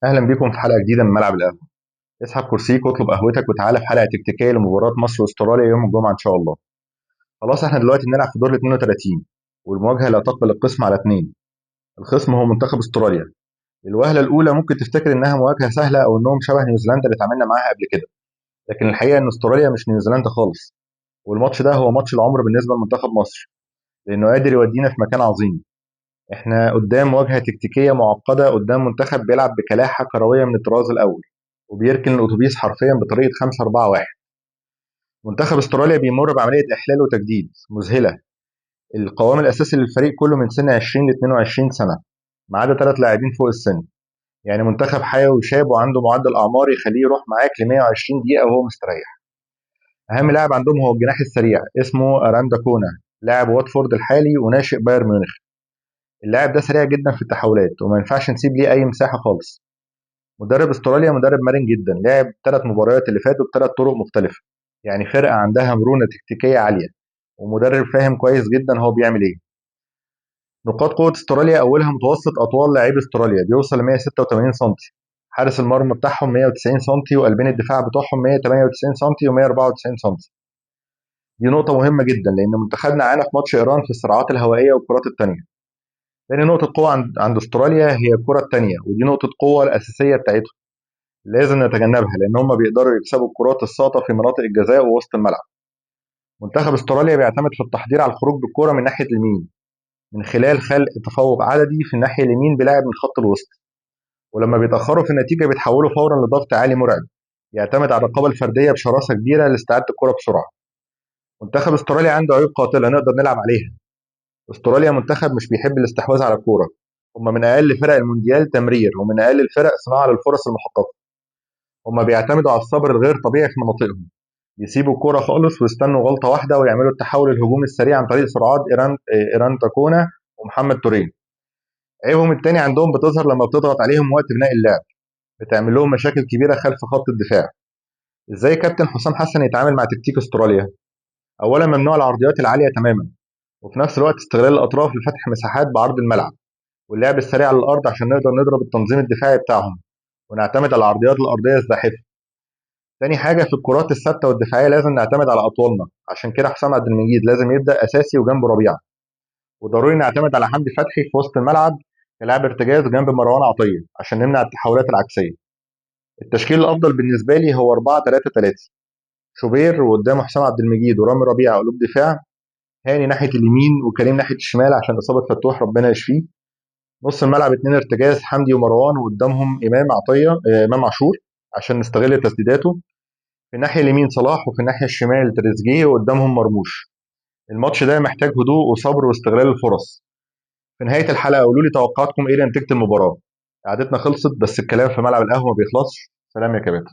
اهلا بيكم في حلقة جديدة من ملعب القهوة. اسحب كرسيك واطلب قهوتك وتعالى في حلقة تكتيكية لمباراة مصر واستراليا يوم الجمعة ان شاء الله. خلاص احنا دلوقتي بنلعب في دور ال 32، والمواجهة لا تقبل القسم على اثنين. الخصم هو منتخب استراليا. الوهله الاولى ممكن تفتكر انها مواجهة سهلة او انهم شبه نيوزيلندا اللي اتعاملنا معاها قبل كده، لكن الحقيقة ان استراليا مش نيوزيلندا خالص. والماتش ده هو ماتش العمر بالنسبة لمنتخب مصر، لانه قادر يودينا في مكان عظيم. احنا قدام مواجهة تكتيكية معقدة قدام منتخب بيلعب بكلاحه كروية من الطراز الاول، وبيركن الاتوبيس حرفيا بطريقة 5 4 1. منتخب استراليا بيمر بعملية احلال وتجديد مذهلة. القوام الاساسي للفريق كله من سن 20 ل 22 سنة، ما عدا 3 لاعبين فوق السن. يعني منتخب حيوي وشاب وعنده معدل اعمار يخليه يروح معاك ل 120 دقيقة وهو مستريح. اهم لاعب عندهم هو الجناح السريع، اسمه اراندا كونا، لاعب واتفورد الحالي وناشئ بايرن ميونخ. اللاعب ده سريع جدا في التحولات وما ينفعش نسيب ليه اي مساحة خالص. مدرب استراليا مدرب مرن جدا، لعب 3 مباريات اللي فاتوا بثلاث طرق مختلفة. يعني فرقه عندها مرونة تكتيكية عالية ومدرب فاهم كويس جدا هو بيعمل ايه. نقاط قوة استراليا اولها متوسط اطوال لاعبي استراليا بيوصل ل 186 سم، حارس المرمى بتاعهم 190 سم، وقلبين الدفاع بتوعهم 198 سم و194 سم. دي نقطة مهمة جدا لان منتخبنا عانى في ماتش ايران في الصراعات الهوائية والكرات الثانية. تاني نقطة قوة عند استراليا هي الكرة الثانية، ودي نقطة قوة الأساسية بتاعتهم، لازم نتجنبها لأن هم بيقدروا يكسبوا الكرات الساقطة في مناطق الجزاء ووسط الملعب. منتخب استراليا بيعتمد في التحضير على الخروج بالكرة من ناحية اليمين من خلال خلق تفوق عددي في الناحية اليمين بلاعب من خط الوسط، ولما بيتأخروا في النتيجة بيتحولوا فورا لضغط عالي مرعب يعتمد على الرقابة الفردية بشراسة كبيرة لاستعادة الكرة بسرعة. منتخب استراليا عنده عيوب قاتلة نقدر نلعب عليها. استراليا منتخب مش بيحب الاستحواذ على الكورة، هم من اقل فرق المونديال تمرير ومن اقل الفرق صناعة للفرص المحققه. هم بيعتمدوا على الصبر الغير طبيعي في مناطقهم، يسيبوا الكورة خالص ويستنوا غلطه واحدة ويعملوا التحول الهجومي السريع عن طريق سرعات ايران تاكونا ومحمد تورين. عيبهم الثاني عندهم بتظهر لما بتضغط عليهم وقت بناء اللعب، بتعمل لهم مشاكل كبيرة خلف خط الدفاع. ازاي كابتن حسام حسن يتعامل مع تكتيك استراليا؟ اولا ممنوع العرضيات العالية تماما، وفي نفس الوقت استغلال الاطراف لفتح مساحات بعرض الملعب واللعب السريع على الارض عشان نقدر نضرب التنظيم الدفاعي بتاعهم ونعتمد على العرضيات الارضية الزاحفه. تاني حاجة في الكرات الثابتة والدفاعيه لازم نعتمد على اطوالنا، عشان كده حسام عبد المجيد لازم يبدا اساسي وجنبه ربيعة، وضروري نعتمد على حمدي فتحي في وسط الملعب كلاعب ارتجاز جنب مروان عطية عشان نمنع التحولات العكسيه. التشكيل الافضل بالنسبة لي هو 4 3 3، شوبير وقدامه حسام عبد المجيد ورامي ربيعة قلوب دفاع، هاني ناحية اليمين وكريم ناحية الشمال عشان اصابه فتوح ربنا يشفيه. نص الملعب 2 ارتجاز حمدي ومروان، وقدامهم امام عطية امام عاشور عشان نستغل تسديداته. في الناحية اليمين صلاح وفي الناحية الشمال تريزيجيه وقدامهم مرموش. الماتش ده محتاج هدوء وصبر واستغلال الفرص. في نهاية الحلقة قولوا لي توقعاتكم ايه لنتيجة المباراة. قعدتنا خلصت، بس الكلام في ملعب القهوة ما بيخلصش. سلام يا كباتن.